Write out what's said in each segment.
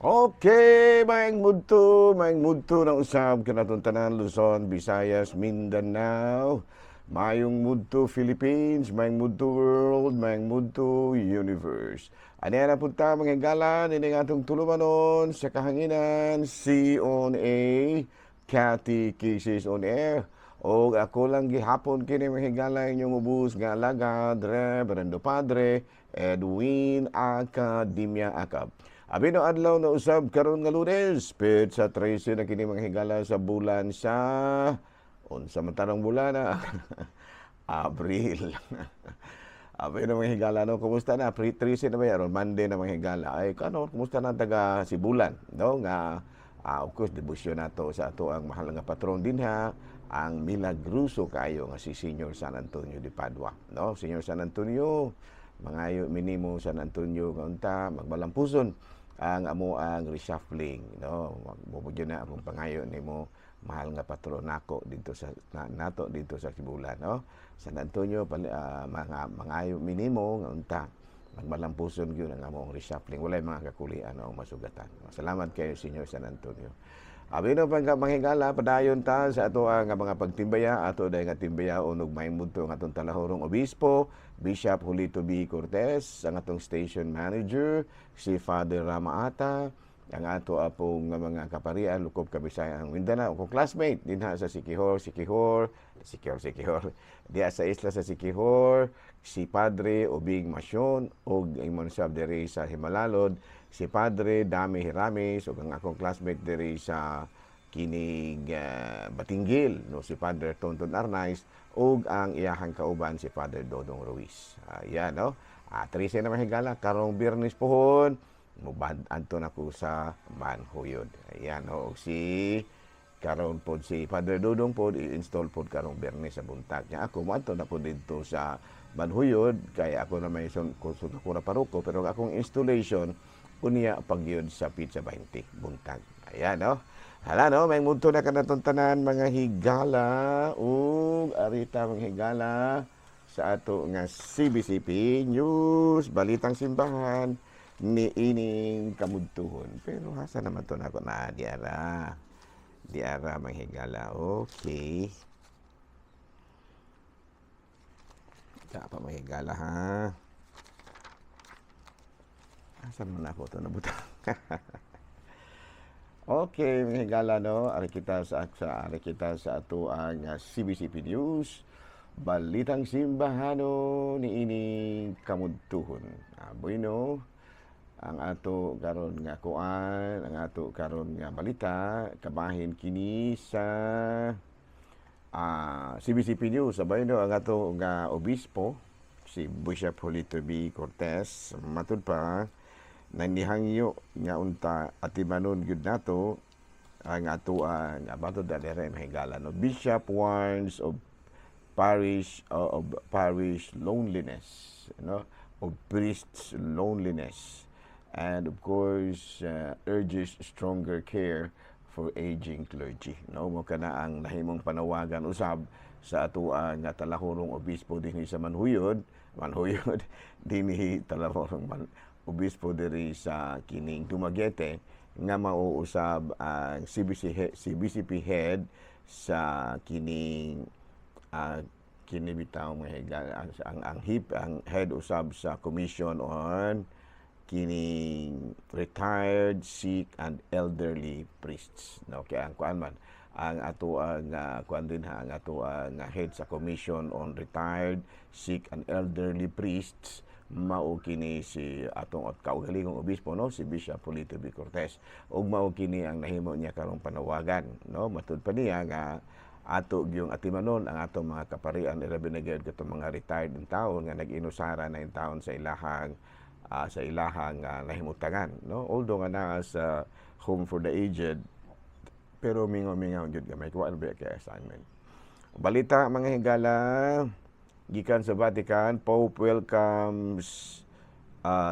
Okay, maayong mudto na usab kanatong tanan, Luzon, Visayas, Mindanao. Maayong mudto, Philippines, maayong mudto, world, maayong mudto, universe. Ani na punta, mga higala, ini nga atong tulumanon sa kahanginan, C on A, Catechesis on Air. O ako lang gihapon kini, mga higala, inyong ubos nga alagad, Reverendo Padre Edwin Academia Acab. Abi no adlaw na usab karon nga Lunes, petsa 13 na kini, mga higala, sa bulan sa unsa man tanong bulan na, Abril. Abi no, mga higala, no, kumusta na? Pre 13 na ba yan? Monday na, mga higala. Ay kano, kumusta na taga Sibulan, no, nga of course debosyon nato sa ato ang mahal nga patron dinha, ang milagroso kayo nga si Senior San Antonio de Padua, no? Senior San Antonio, mangayo minimo, San Antonio, nga unta magmalampuson ang amo ang reshuffling, no? Mao na akong pangayo nimo, mahal nga patron nako dito sa nato dito sa Sibulan, no? San Antonio, mga mangayo minimo nga unta magmalampuson gyud ang among reshuffling, walay mga kakulian o masugatan. Salamat kayo, Senior San Antonio. Abi no pagka, mga higala, padayon ta sa ato ang mga pagtimbaya, ato dahil nga timbaya og maayong mudto ang atong talahurong obispo, Bishop Julito B. Cortez, ang atong station manager, si Father Ramaata, ang ato apong nga mga kaparian, lukop Kabisaya ang Mindanao, akong classmate dinha sa Siquijor, Siquijor, Siquijor, Siquijor, diha sa isla sa Siquijor, si Padre Ubing Masyon, ug imong sab diri sa Jimalalud, si Padre Dami Hiramis, ug ang akong classmate diri sa kinig Batinguil, no, si Father Tonton Arnaiz ug ang iyahang kauban si Father Dodong Ruiz. Ayan, no? 13 na, mga higala, karong Biyernes pohon mubad adto na ko sa Manjuyod. Ayan, no, si karon pod si Father Dodong pod i-install pod karong Biyernes sa buntag. Nya ako moadto na pod didto sa Manjuyod kay ako na may son kusog ako na paroko, pero ang akong installation unya pagyud sa petsa 20 buntag. Ayan, no. Hala, no, maayong mudto na kanatong tanan, mga higala, ug arita, mga higala, sa ato nga CBCP News, Balitang Simbahan ni ining kamudtuhon. Pero hasa naman to nako na diara. Diara, mga higala. Okay. Pa mga higala ha. Asa man ako to nabutang? Okay, mga higala, no, ari kita sa ato ang CBCP News, Balitang Simbahano ni ining kamudtuhon. Bueno, ang ato karon nga kuan, ang ato karon nga balita, kabahin kini sa CBCP News. Sabay no, ang ato nga obispo, si Bishop Julito B. Cortez, matud pa nanihangyo nga unta atimanon gyud nato ang ato ang abato dalere, mahigala, no. Bishop warns of parish loneliness, no, of priests' loneliness, and of course urges stronger care for aging clergy, no. Mo kana ang nahimong panawagan usab sa ato ang nga talahurong obispo dinhi sa Manjuyod, Manjuyod, dinhi talahurong man, obispo diri sa kining Dumaguete nga mauusab ang CBCP head sa kining kini bitaw, mga higala, ang head usab sa Commission on kining Retired, Sick and Elderly Priests, no. Kaya ang kuan man ang ato ang kuan din ha, ang ato ang head sa Commission on Retired, Sick and Elderly Priests mao kini si atong at kaugalingong obispo, no, si Bishop Julito B. Cortez, ug mao kini ang nahimo niya karong panawagan, no. Matud pa niya nga ato gyung atimanon ang atong mga kaparian, ilabi na gyud katong mga retired in taon nga nag-inusara na in taon sa ilahang nahimutangan, no. Although nga naa sa home for the aged, pero mingaw-mingaw gyud gamay kuan ba kay assignment. Balita, mga higala, gikan sa Vatican: Pope welcomes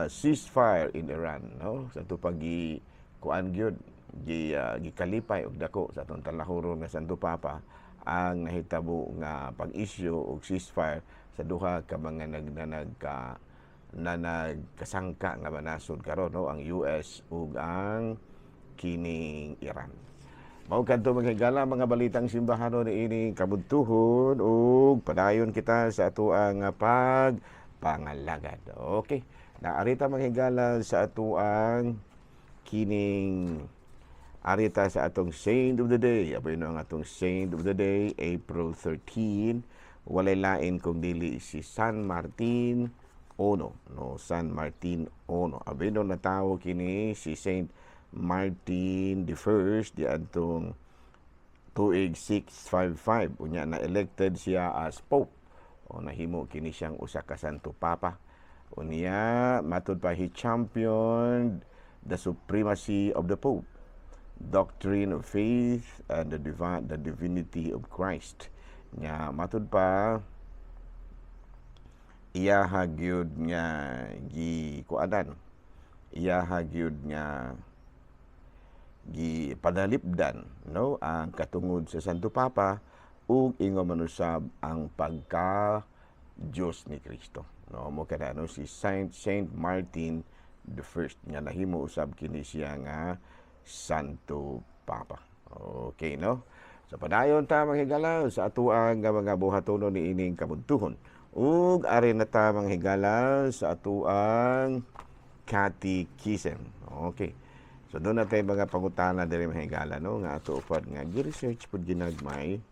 ceasefire in Iran, no. Sa ato pagi kuan gyud gi gikalipay og dako sa atong talahuron nga Santo Papa ang nahitabo nga pag-issue og ceasefire sa duha ka mga nagnanagka na nagkasangka nga manasod karon, no, ang US ug ang kining Iran. Mao kadto, mga higala, mga balitang simbahano niining kabuntuhon ug padayon kita sa atoang pag pangalagad. Okay. Naarita, mga higala, sa atoang kining arita sa atong Saint of the Day. Aboy no, ang atong Saint of the Day, April 13, walay lain kung dili si San Martin Ono, no, San Martin Ono. Aboy no, natawo kini si Saint Martin the First di adtong tuig 655. Unya na elected siya as Pope o nahimo kini siyang usa ka Santo Papa. Unya matud pa, he championed the supremacy of the Pope, doctrine of faith and the divinity of Christ. Nya matud pa, iyaha gyud nga gikuanan, iyaha gyud nga gipadalipdan, no, ang katungod sa Santo Papa ug ingon man usab ang pagka Dios ni Kristo, no. Mo kada, no, si Saint Martin the First nga nahimo usab kini siya nga Santo Papa. Okay, no? So padayon ta, mga higala, sa atoang nga mga buhatonon niining kabuntuhon. Ug ari na ta, mga higala, sa atoang catechism. Okay. So duna tay mga pangutana diri, mga higala, no, nga ato upad nga gi-research pud ginagmay.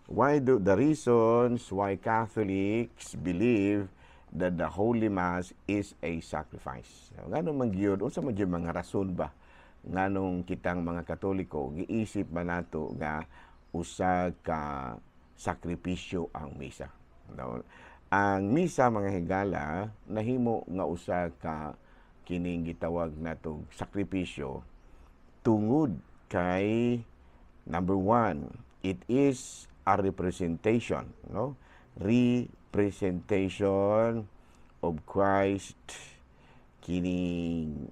Why do the reasons why Catholics believe that the Holy Mass is a sacrifice? So, ngano man gyud, unsa man gyud mga rason ba nganong kitang mga Katoliko giisip man nato nga usa ka sakripisyo ang misa? No? Ang misa, mga higala, nahimo nga usa ka kining gitawag natong sakripisyo tungod kay number one, it is a representation, no? Representation of Christ. Kining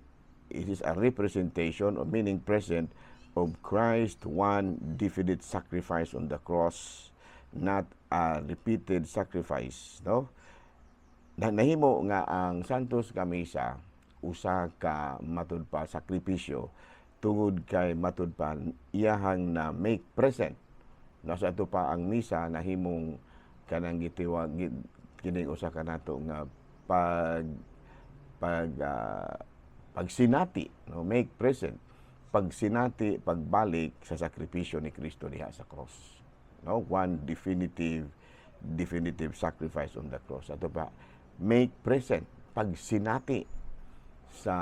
it is a representation or meaning present of Christ one definite sacrifice on the cross, not a repeated sacrifice, no? Na nahimo nga ang Santos nga Misa usa ka matud pa sakripisyo tungod kay matud pa iyahang na make present, no, sa ato pa ang misa nahimong kanang gitiwag kining usa ka nato nga pag pag pagsinati, no, make present, pagsinati, pagbalik sa sakripisyo ni Kristo diha sa cross, no, one definitive sacrifice on the cross. Ato pa make present, pagsinati sa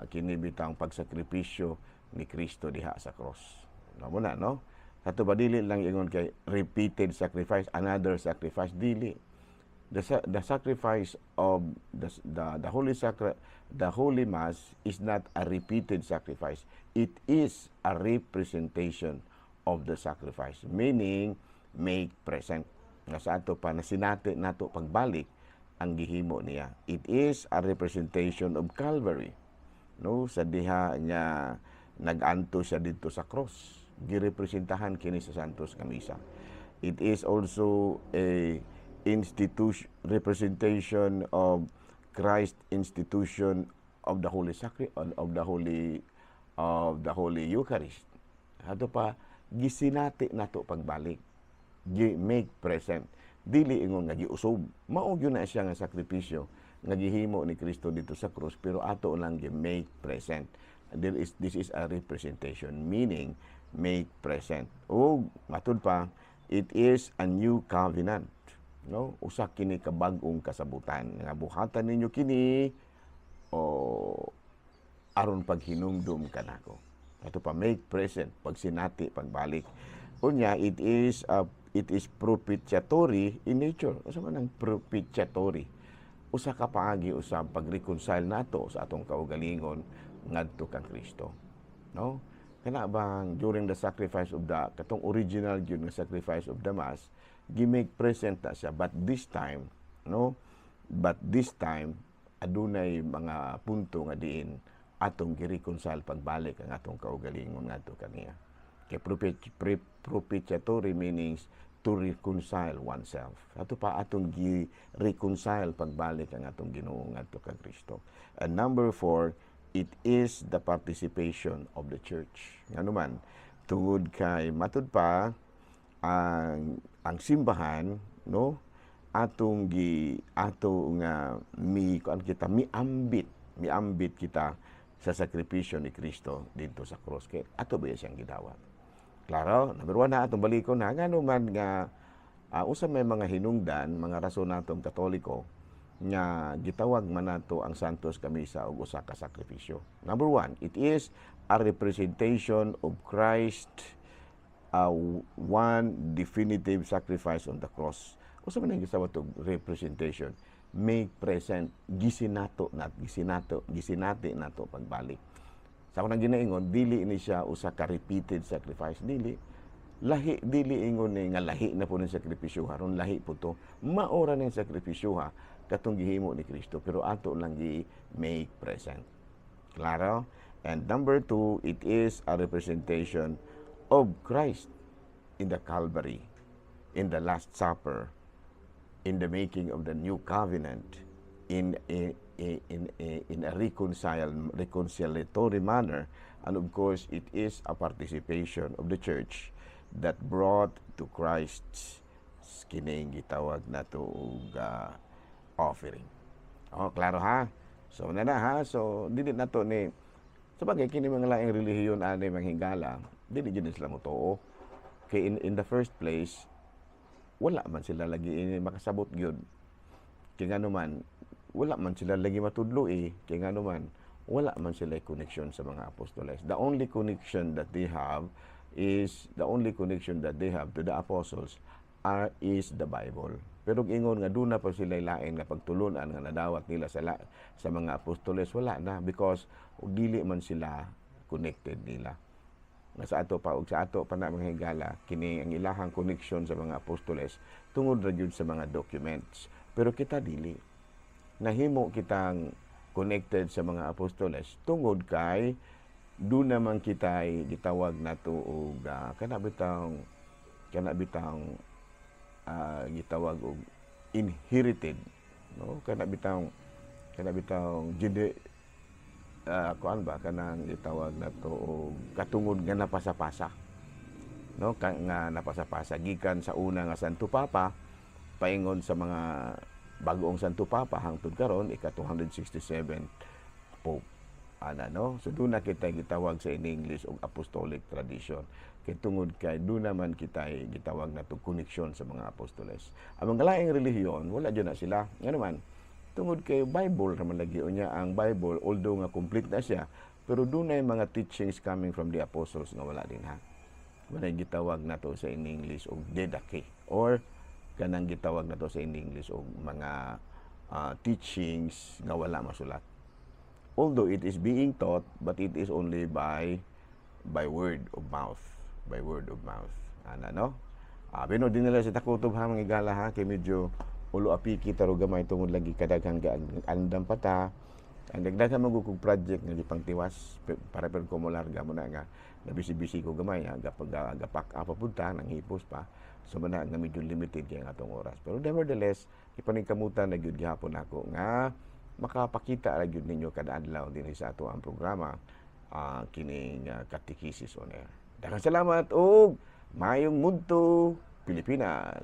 kinibitang pagsakripisyo ni Kristo diha sa cross, no mo na, no? Ato ba dili lang ingon kay repeated sacrifice, another sacrifice, dili. The sacrifice of the Holy Mass is not a repeated sacrifice. It is a representation of the sacrifice, meaning make present. Nga sa ato pa nasinati nato pagbalik ang gihimo niya. It is a representation of Calvary. No, sa diha nga nag-anto siya dito sa cross. Girepresentahan kini sa Santos nga Misa. It is also a institution representation of Christ institution of the Holy Sacri of the Holy Eucharist. Ato pa gisinati nato pagbalik. Gi make present. Dili ingon nga giusob. Mao gyud na siya nga sakripisyo nga gihimo ni Kristo dito sa cross, pero ato lang gi make present. There is this is a representation, meaning make present. O matud pa, it is a new covenant. No? Usa kini ka bag-ong kasabutan nga buhatan ninyo kini o aron paghinumdum kanako. Ato pa make present, pagsinati, pagbalik. Unya, it is propitiatory in nature. Unsa man ang propitiatory? Usa ka paagi usab pag-reconcile nato sa atong kaugalingon ngadto kang Kristo. No? Kana bang during the sacrifice of the katong original gyud nga sacrifice of the Mass, gi-make present na siya, but this time, no? But this time adunay mga punto nga diin atong gi-reconcile pagbalik ang atong kaugalingon ngadto kaniya. Kay propitiatory meanings to reconcile oneself. Ato pa atong gi-reconcile pagbalik ang atong Ginoo ngadto kang Kristo. And number four, it is the participation of the church. Ngano man, tungod kay matud pa ang simbahan, no, atong gi ato nga mi kuan kita, miambit kita sa sakripisyo ni Kristo didto sa cross, kay ato ba siyang gidawat? Klaro? Number one na, atong balikon na, ngano man nga usa may mga hinungdan, mga rason natong Katoliko nga gitawag man nato ang Santos Kamisa og usa ka sakripisyo. Number one, it is a representation of Christ one definitive sacrifice on the cross. Usa man ang gisawat og representation? Make present, gisinato nat, gisinato, gisinati nato pagbalik. Sa akong ginaingon, dili ni siya usa ka repeated sacrifice, dili. Lahi, dili ingon ni nga lahi na po ng sakripisyo haron, lahi po to. Maora ning sakripisyo ha katong gihimo ni Kristo, pero ato lang gi make present. Klaro? And number two, it is a representation of Christ in the Calvary, in the Last Supper, in the making of the new covenant, in a reconciliatory manner, and of course, it is a participation of the church that brought to Christ's kining gitawag nato og offering. Oh, klaro ha? So na na ha. So dili nato ni sa bagay kini mga laing relihiyon ani, mga higala, dili jud sila motuo. Kay in the first place, wala man sila lagi ini makasabot gyud. Kay ngano man, wala man sila lagi matudlo eh. Kay ngano man, wala man sila connection sa mga apostoles. The only connection that they have to the apostles are is the Bible. Pero ingon nga duna pa sila lain nga pagtulunan nga nadawat nila sa mga apostoles, wala na, because og dili man sila connected nila. Nga sa ato pa, og sa ato pa na, mga higala, kini ang ilahang connection sa mga apostoles tungod ra gyud sa mga documents. Pero kita dili. Nahimo kitang connected sa mga apostoles tungod kay doon naman kita ay gitawag nato og kana bitang gitawag og inherited, no, kana bitang gene, kuan ba, kanang gitawag nato og katungod nga napasapasa, no, nga napasapasa gikan sa una nga Santo Papa paingon sa mga bagoong Santo Papa hangtod karon, ika 267 Pope ana, no? So doon na kita gitawag sa in English og apostolic tradition, kay tungod kay doon naman kita gitawag nato koneksyon sa mga apostoles. Ang mga laing relihiyon, wala jud na sila. Ngano man? Tungod kay Bible raman lagi unya. Ang Bible, although nga complete na siya, pero doon na mga teachings coming from the apostles nga wala din ha. Wala gitawag nato sa in English og Didache or kanang gitawag nato sa in English og mga teachings nga wala masulat, although it is being taught, but it is only by word of mouth, by word of mouth ana, no? Pero di nila sa takutob ha, mga igala ha, kay medyo ulo apiki taro gamay tungod lagi kadaghan ka andam pata ang dagdagan magugug project nga gipangtiwas para pero ko molarga mo na nga nabisi-bisi ko gamay ha, gapag gapak apa punta nang hipos pa. So man nga medyo limited kay ang atong oras, pero nevertheless ipaningkamutan na gyud gihapon nako nga makapakita ra gyud ninyo kada adlaw dinhi sa ato ang programa, kining Katekisis on Air. Daghang salamat ug maayong mudto, Pilipinas.